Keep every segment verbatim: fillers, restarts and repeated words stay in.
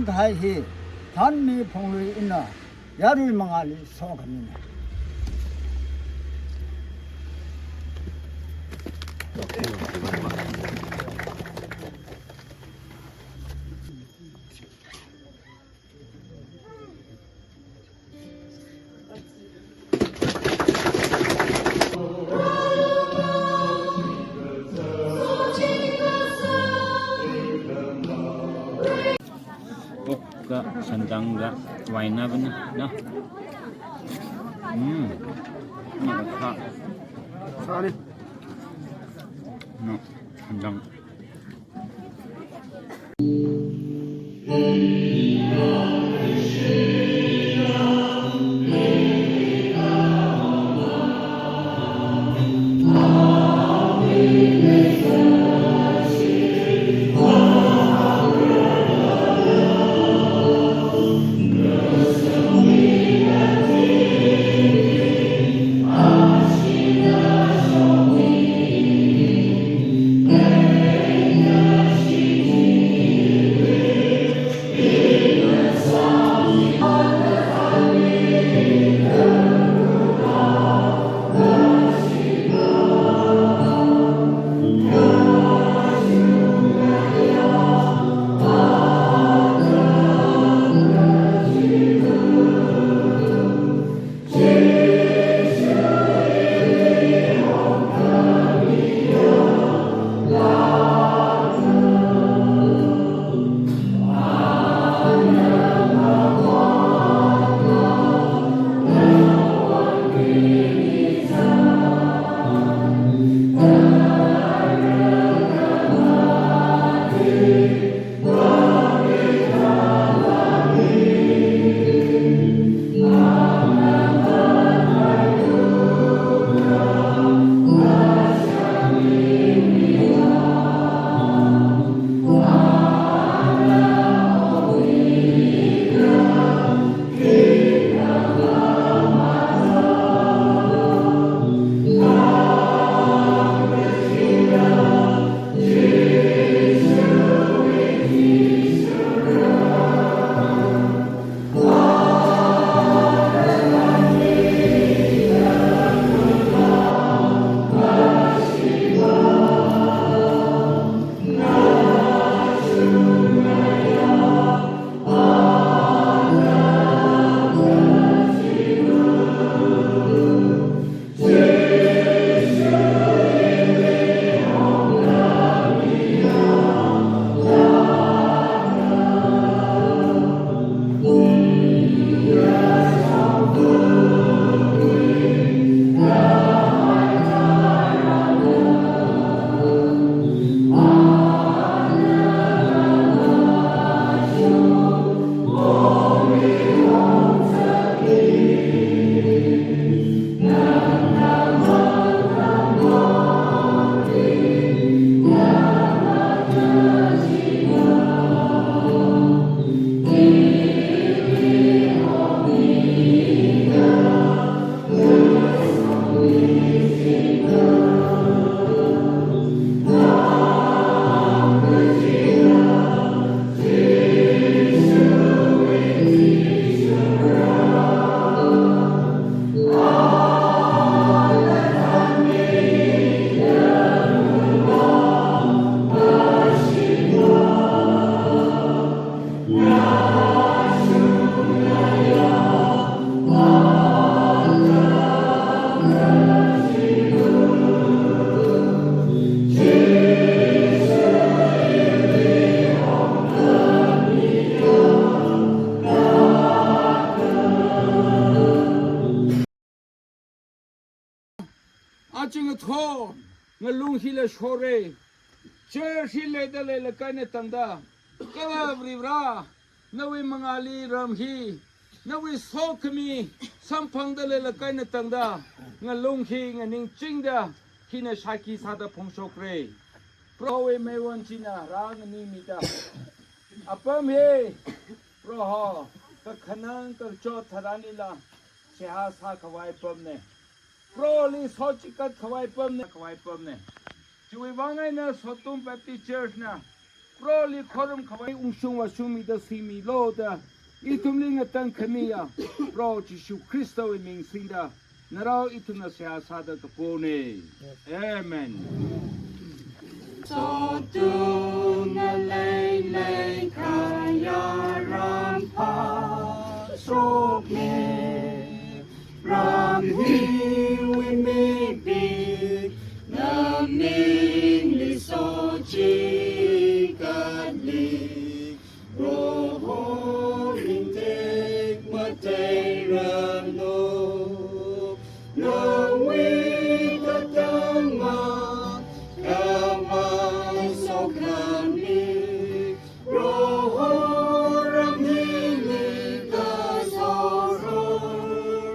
Kahai hi, Thanmi Phunglui ina yarui mangāli sokamina. Okka, santangga, waina bana, no? Hmm. Ni ka. Sorry. No, santang. Aja ngathor ngalung hila shore. Church hi leida leilakha eina tangda, kala Varivarā, nawui mangāli ram hi, nawui sokhami samphangda leilakha eina tangda, ngalung hi nganingchingda, hina shākhi sāda phongshokra. Prohowui meiwon china rānganingmida, apam hi, Proho, kakhanang kachot tharanlila seihā sākhavai apamna. Proholi sochikathavai apamna, khavai apamna. Chiwui vang eina Sotum Baptist Church na Proholi khorumkhavai ungshung vāshungmida singmilu da, ithumli ngatangkhamiya Proho Jishu Khristawui ming singda, narao ithumna seihā sāda kapona. Amen. Sotun ngalei leikhaya ram phāshokmi, ram hiwui mipik, namingli sochikatli, Proho ringtek mateiranu, nawui katang makhamang sokhami, Proho ram hili kasoror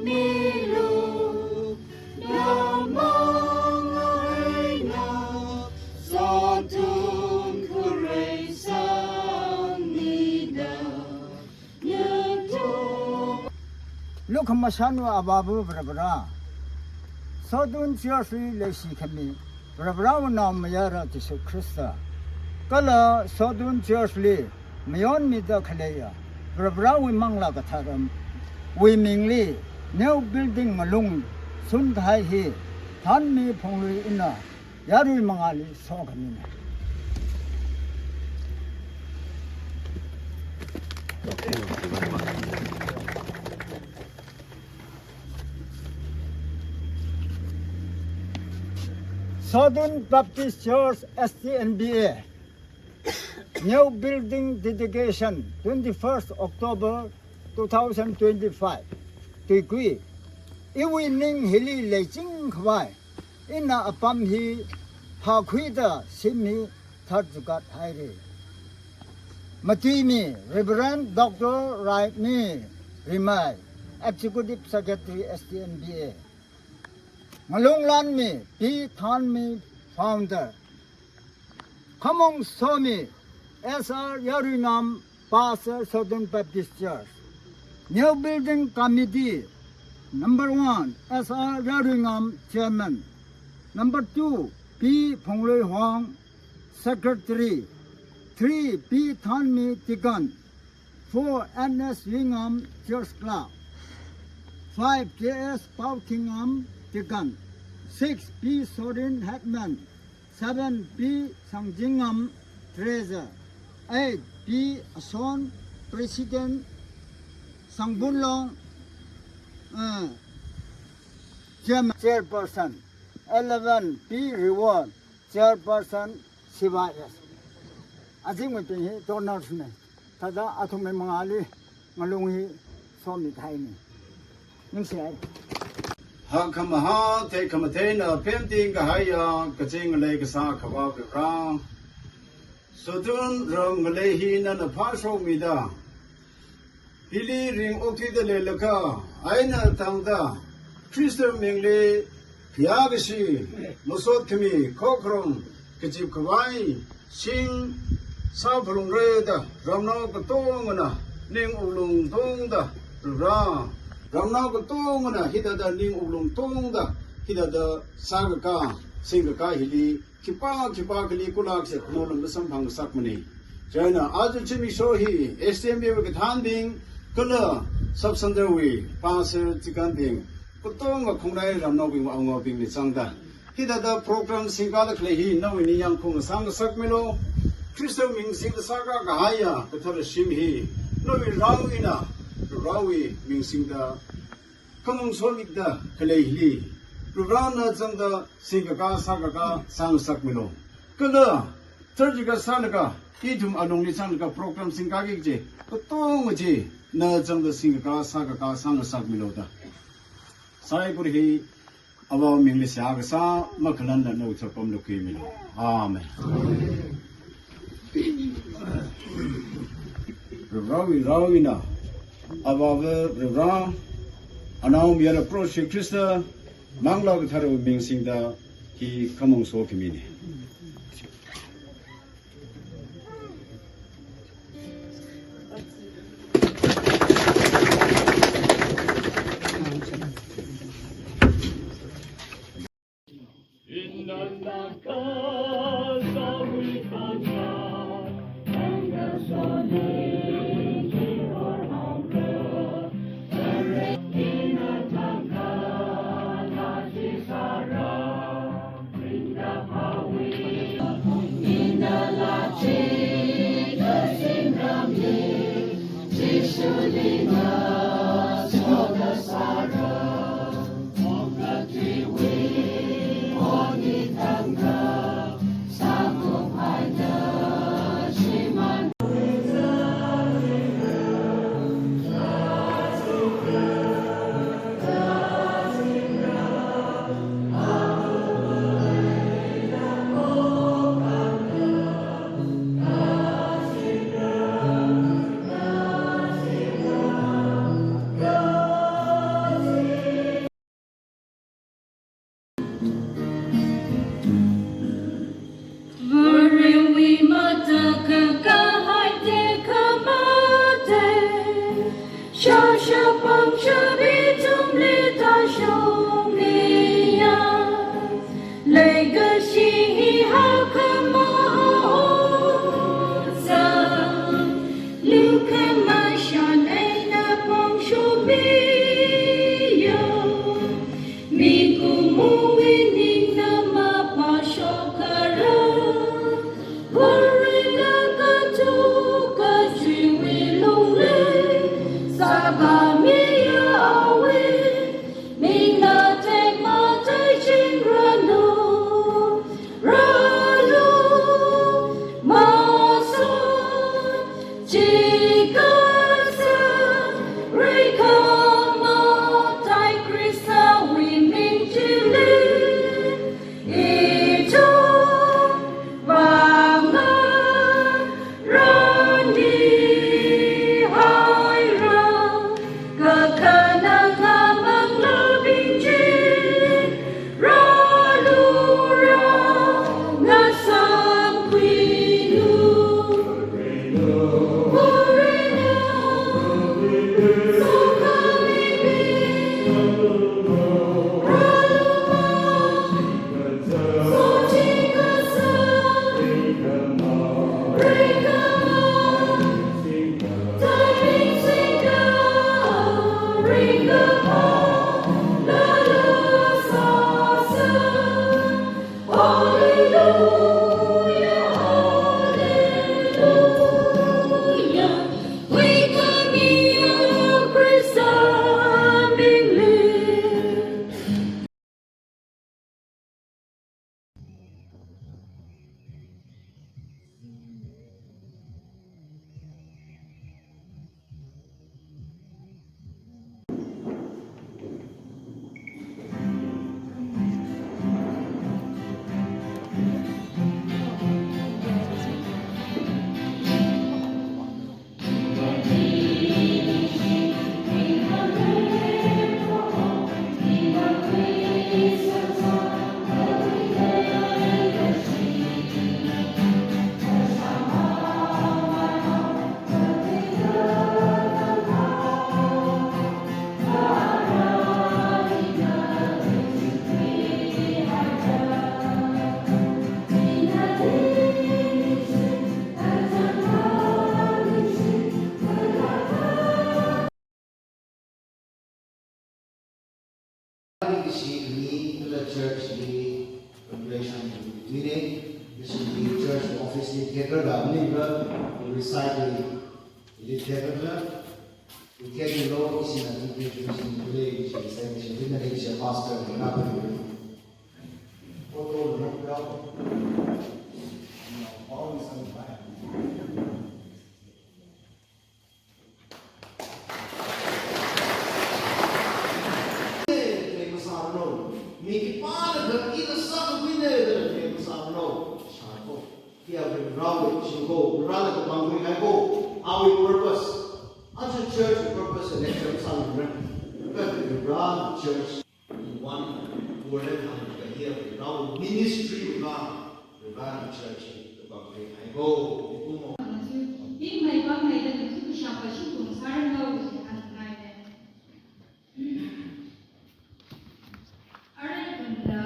milu, namang eina sotun khuirei sāmida, nyatung. Lukhamashanwui Avāva Varivarā, Sotun Church li leishikhami Varivarāwui Naomayara Jishu Khrista, kala Sotun Church li mayonmida khaleiya Varivarāwui Manglā Katharawui mingli new building ngalung sunkahai hi Thanmi Phunglui ina yarui mangāli sokamina. Sotun Baptist Church, S T N B A, new building dedication, twenty-first October two thousand twenty-five. Tuikui, iwui ning hili leiching khavai, ina apam hi phākhuida shim hi tharchukat haira. Matuimi Reverend Doctor Raimi Rimai, Executive Secretary, S T N B A. Ngalunglanmi P Thanmi, Founder. Khamong somi S R Yaruingam, Pastor, Sotun Baptist Church. New Building Committee, number one, S R Yaruingam, Chairman. Number two, P Phunglui Huang, Secretary. Three, P Thanmi, Deacon. Four, N S Yuingam, Church Clerk. Five, J S Paothingam, Deacon. Six, P Sorin, Headman. Seven, P Sangjingam, Treasurer. Eight, P Ason, President, Sangbunlong, uh, Chairman, Chairperson. Eleven, P Reward, Chairperson, C Y S. Azingmeibing hi donors na. Thāda athumwui mangāli ngalung hi somi kahaina. Ningshi hai. Hakkhamahā, theikhamatei eina pemting kahaiya, kaching ngalei kasā Akhava Varivarā, Sotun ram ngalei hi nana phāshokmida, hili ringokthuida leilakha, eina tangda Khrista mingli khayākashi, masot khami, khokharum, kazip khavai, sing sāphalungra da, ramnao katongana ning wuklung tongda, Varivarā, ramnao katongana hithāda ning wuklung tongda, hithāda sākakā, singkakā hili, khipā khipākhali kulak se khano lam masamphang ngasakmana. Chieina aja zimiksho hi S T N B A wui kathānbing, kala sub-center wui pastor deacon bing, katonga khongnai ramnaobing awungaobingli zangda, hithāda program singkāda khalei hi nawui ningyāng khaung ngasang ngasakmilu. Khrista ming singda sākā kahaiya kathara shim hi, nawui rao eina, raowui ming singda khamong somida khalei hili, Varivarā na zangda singkakā sākakā sāngasakmilu. Kala, church kasā laga, ithum alungli zanglaga program singkāki kaji, katonga chi, na zangda singkakā sākakā sāngasakmilu da. Saikora hi, Avāwui mingli seihā kasā, makhalanda nawui chapamla khuimilu. Amen. Varivarāwui rao eina, Avāva Varivarā, Anaomayara Proho Jishu Khrista, Manglā Katharawui ming singda hi khamong sokhamina. Shashapang shabi tumli tashong miya. Legacy hi hakama oza. Lukama shan eina pang shomiya. Mikumo winning nama pashokara. Purina katuka chiwi lungli. Saba miya awi. Mina tekma taiching ranu. Ranu. Maso. Chikatsa, rikama, tai Khristawui ming chili, ithum vāngarani haira, kakhanang amang lobing chi, Ishi mi la church li congregation li tuine, ishi mi church office li theater la mi la recite li theater la, theater lo ishi na congregation li ishi recite ishi na ishi pastor na photo lo na all some time. Khare masāranu, mi khipānakha ina sākhuina da khare masāranu, shāko. Khare Varewui shimkhur, Varena kapangkhuihaiako, awui purpose. Aja church purpose and action sālungra. Kha Varena church. One, word and hand, ka hiya, Varewui ministry wui vang, Varena church, kapangkhuihaiako, ikumo. Mingmei pammeida kathu kashapa shibung sāranu, hāngngaine. Arui kunda.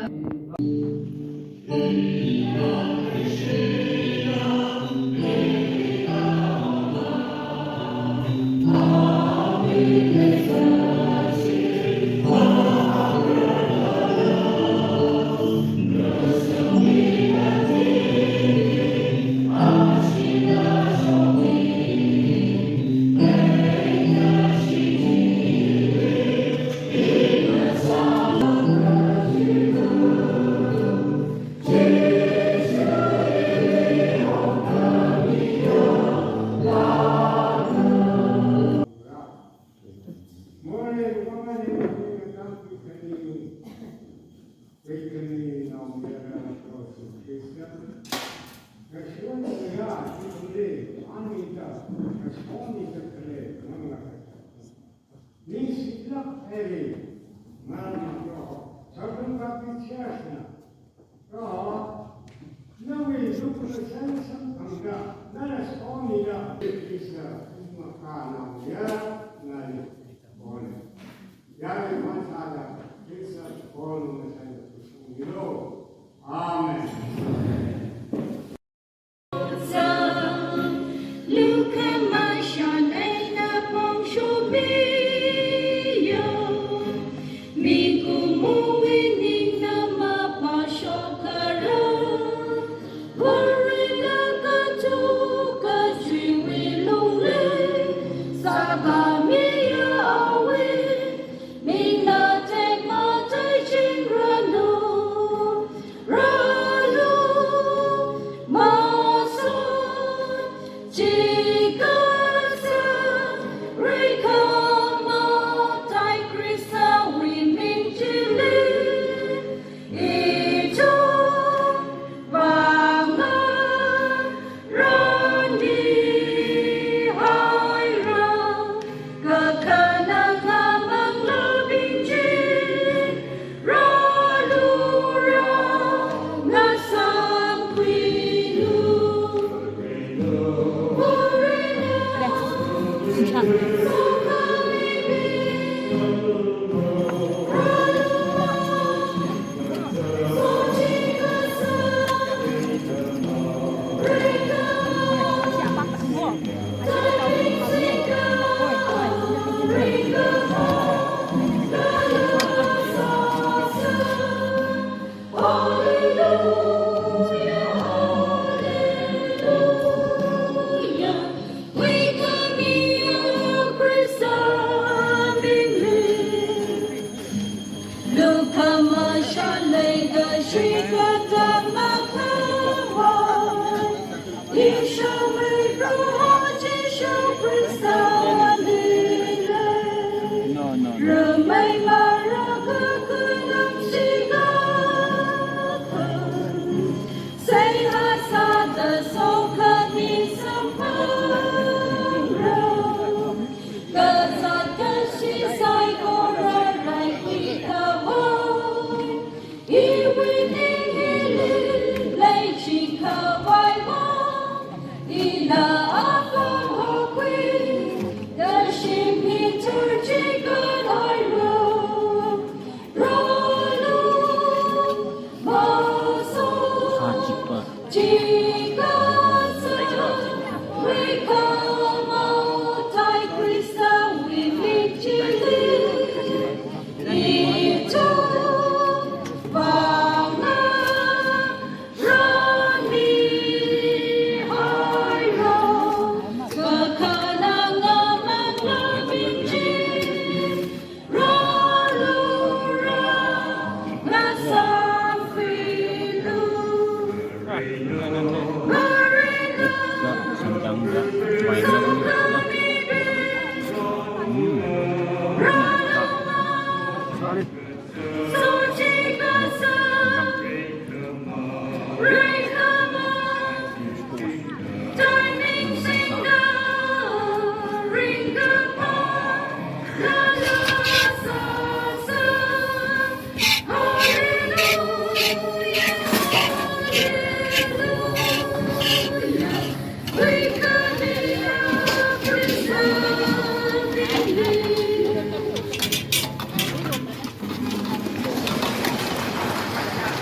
Ningshitlāk haira, ngarān Proho, Church Baptist Church na, Proho, nawui lukhamashan samphangda, nana somida, Khrista, makhanao ya, nali No, no, no.